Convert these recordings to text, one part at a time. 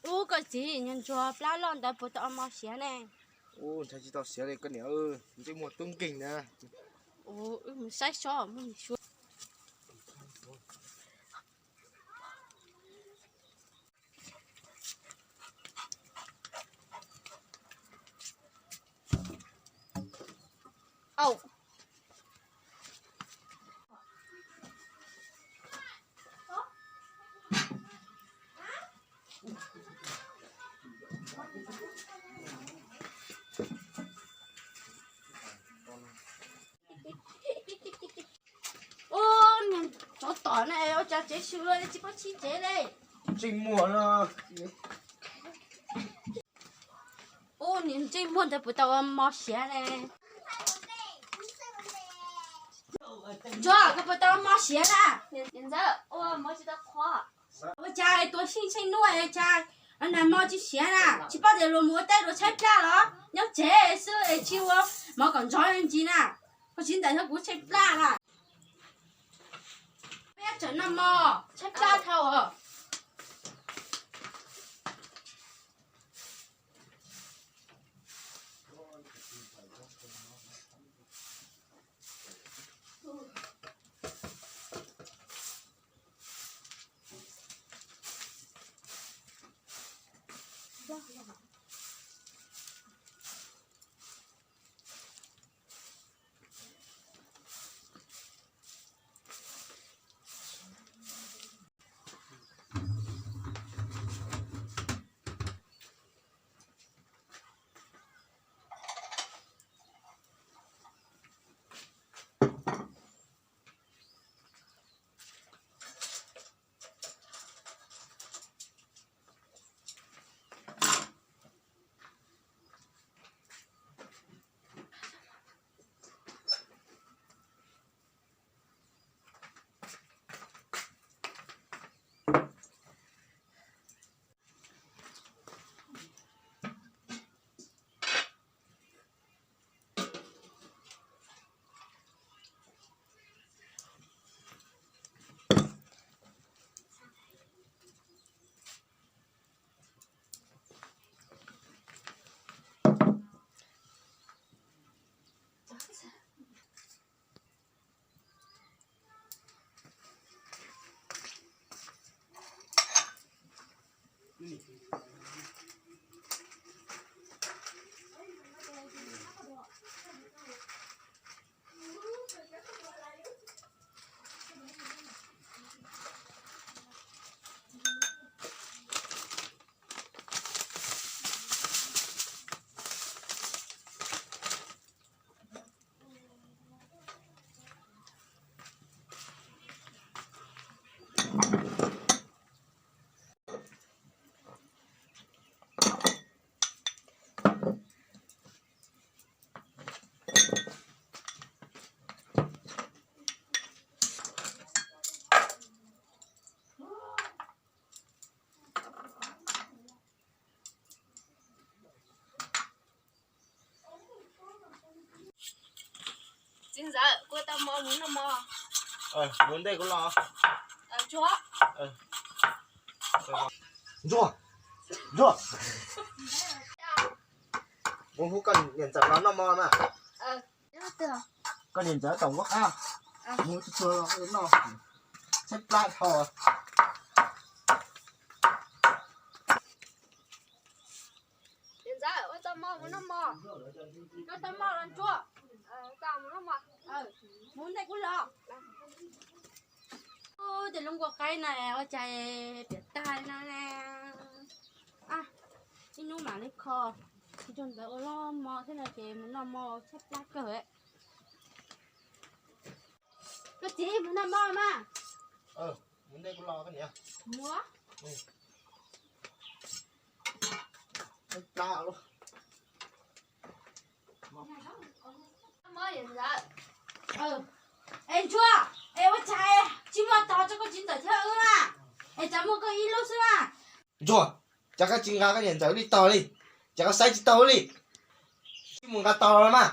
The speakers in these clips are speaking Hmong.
Ub, koj txiv, niag ntsuag plab loj ntawd puas tau mos siav ne? Ub, ntshai tsis tau siav li koj niam, ntsej muag tub nkeeg na. Ub, wb mus saib seb muaj li suab. Ub, niag tsov tom na, ua cas tsev xwb tsis paub txhib tsev li. Ntsej muag no. Ub, niag ntsej muag ntawd puas tau mos siav ne? Ntsuag, koj puas tau mos siav na? Ua cas tuav xyeej tsheej nuj cas nag hmo tsis siav na? Tsis paub tias luag mus ua teb luag tshaib plab los? Nyob tsev xwb es tsis ua mov kom ntxov ntsis na. Koj tsis ntawm thiab kuv tshaib plab na. Peb tseem noj mov tshaib plab dhau. Txiv ntxawm, kuv tau mov mus noj mov. Mus ntej kuv los. Ntsuag, ntsuag, mus hu koj niam ntxawm los noj mov mas. Koj niam ntxawm tom nkuaj qab, mus tsuag tsuag los noj, tshaib plab dhau. Niam ntxawm, ua tau mov mus noj mov. Koj tau mov los Ntsuag? Mus ntej kuv los. Ub, tej lub nkuaj qaib no ua cas piam tag no na. Ib hnub mam li kho, tsis ntawd ua loj mov thiab no ces mus noj mov tshaib plab kawg. Koj txiv, mus noj mov mas. Mus ntej kuv los koj niam. Mus. Tshaib plab. Es Ntsuag, es ua cas tsis muaj tos rau koj txiv ntxawm thiab wb na? Es cas muaj koj ib lub xwb na? Ntsuag, cas koj tsis nqa koj niam ntxawm li tos li? Cas koj saib tsis taus li? Tsis mus nqa tos los mas.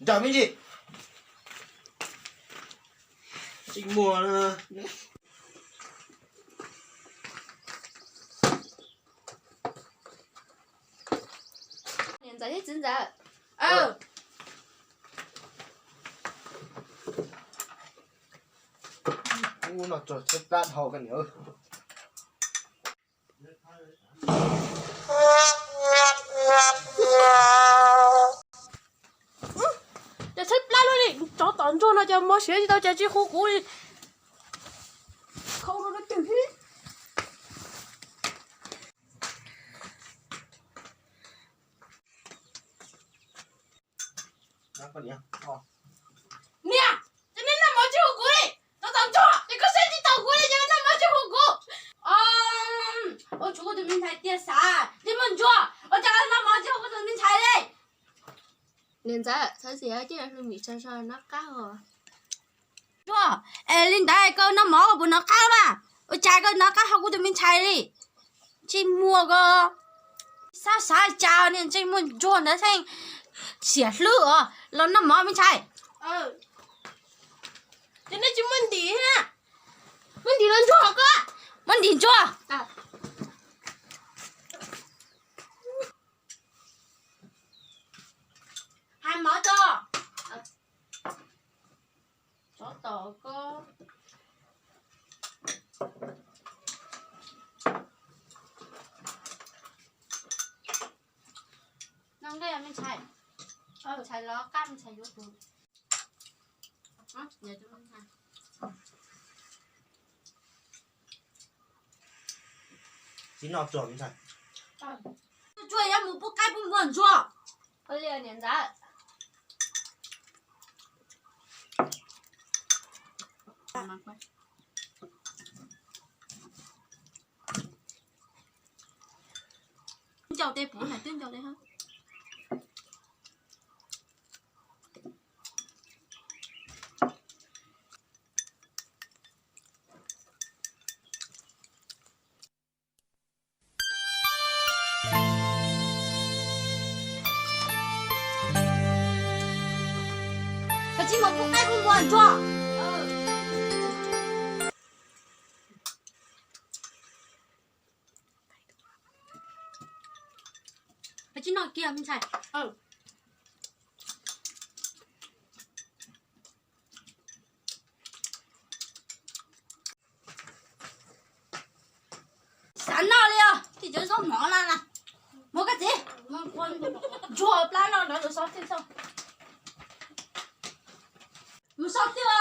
Nrog me ntsis. Tsis muaj. Txiv ntxawm. Ub, no tso tshaib plab dhau koj niam. Cov tshaib plab luaj li, tsov tom ntsuag no cov mos siav tsis tau cas tsis hu kuv li. Khau rau twg. Niam, cov nej noj mov tsis hu kuv li. Tsov tom ntsuag, ces koj saib tsis taus kuv li, cov nej noj mov tsis hu kuv. Ua tsuav kuv tus me ntxhais tiag xav, tsis muaj ntsuag, ua cas noj mov tsis hu kuv tus me ntxhais li. Niam ntxawm, txhob txiav, cia hlua mis tso so noj qab os. Ntsuag, es li ntawd koj noj mov koj puas noj qab mas? Ua cas koj noj qab hauv kuv tus me ntxhais li? Ntsej muag ko, xav xav cas niag ntsej muag ntsuag ntawd theej xiam hlwb os, los noj mov me ntxhais. Ces nej tsis muaj ntim na, muaj ntim los ntsuag ko, muaj ntim ntsuag. Hais mov tso. Tsov tom ko. Noj nqaij me ntxhais. Me ntxhais los qab me ntxhais yuav tus. Txiv noj tsuag me ntxhais. Tsuag yuav mus pub qaib pub npua ntsuag. Ua li niam ntxawm. Ncaus tes puv na twb ncaus li hab. Koj tsis mus pub qaib pub npua ntsuag. Koj tsis noj kiag me ntxhais. Xav noj li os, tsis tseem zoo mov na na. Mus koj txiv, ntsuag plab no ntawd lus xov twg xwb. Lus xov twg os.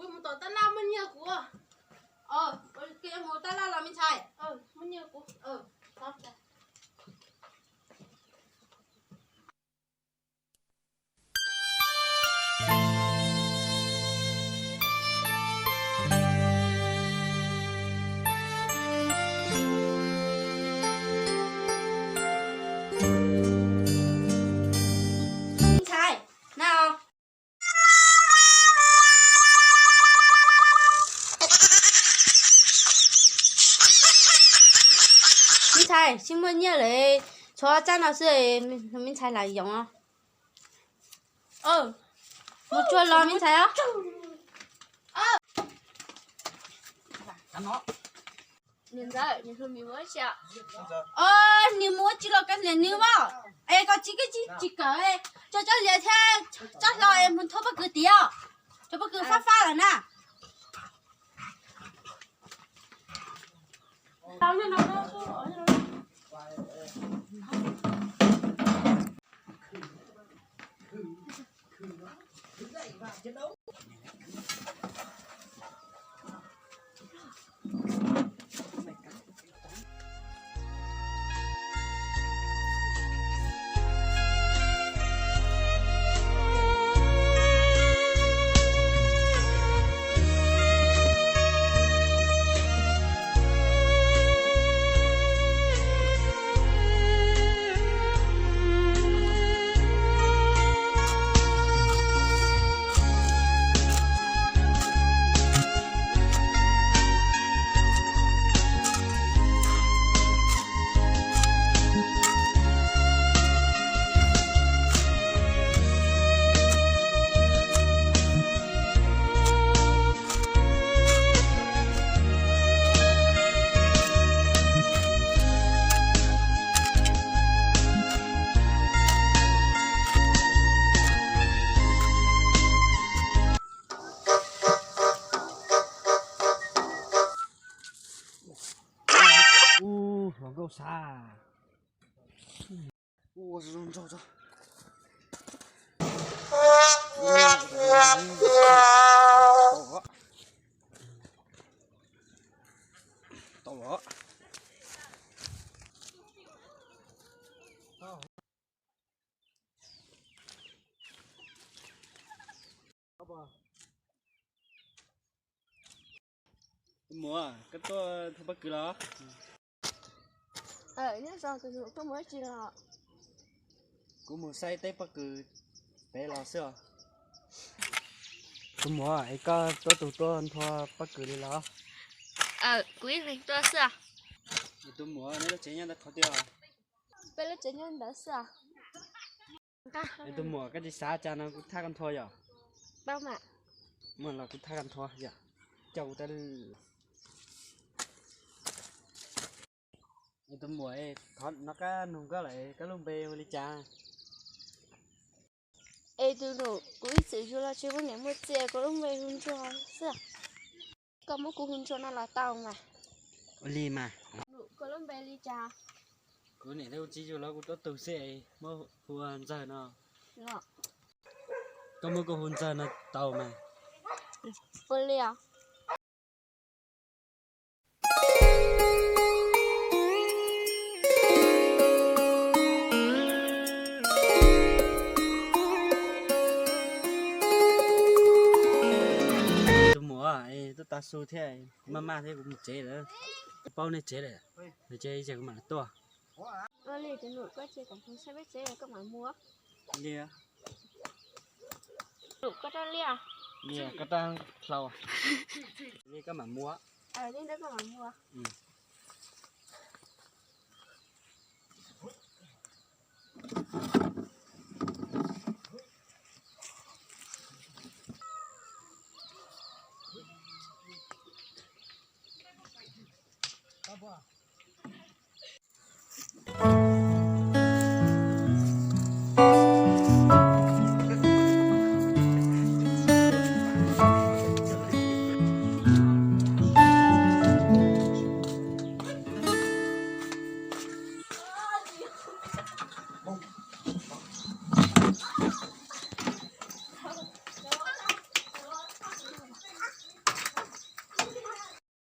Mus tom tab laj muaj nyiaj kuv. Mus ua tab laj los me ntxhais, muaj nyiaj kuv. Me ntxhais, na. Me ntxhais, tsis muaj nyiaj lawm, tshuav tsab no xwb, me ntxhais lam yoov. Mus tsuag los me ntxhais os. Nws mus ua tsi los kav liam nws as. Es koj tsis, koj tsis kawm, tso cov liam thiab tsob hlau es mus thauj pob kws tiav, cov pob kws fab fab lawm na. Ub, hluas nkauj sab. Ua zoo nraug tso. Tau os. Tus muam, koj tuaj thauj pob kws los? Nyob zoo tus nus, koj mus dab tsi los? Kuv mus saib teb pob kws pem los xwb os. Tus muam, es koj tuaj tus tuaj nthua pob kws li los? Kuv ib leeg tuaj xwb. Tus muam, neb lub tsev nyob ntawd qhov twg? Peb lub tsev nyob ntawd xwb. Es tus muam, koj tsis xav cas no kuv thaj koj nthua yom? Muaj los kuv thaj koj nthua yom. Coj kuv. Es tus muam, thov nov qab nug koj lawm, koj lub npe hu li cas? Es tus nus, kuv ib txwm yug los tsis muaj niam muaj txiv, kuv lub npe hu Ntsuag xwb. Koj muab kuv hu Ntsuag no los tau mas. Ua li mas. Nus, koj lub npe li cas? Kuv niam thiab kuv txiv yug los kuv tuab tug xwb, muab hu ua Ntxawg no. Koj muab kuv hu Ntxawg no tau mas. Ua li os. Tus muam, tuaj tav su thiab, maj maj thiab, kuv mus tsev lawm. Kuv paub nej tsev lawm, ces ib tsam kuv mam li tuaj. Ua li tus nus, koj cia kom kuv saib peb tsev koj mam mus. Li, nus, koj rau li, li koj rau hlau, li koj mam mus. Li ntawd koj mam mus.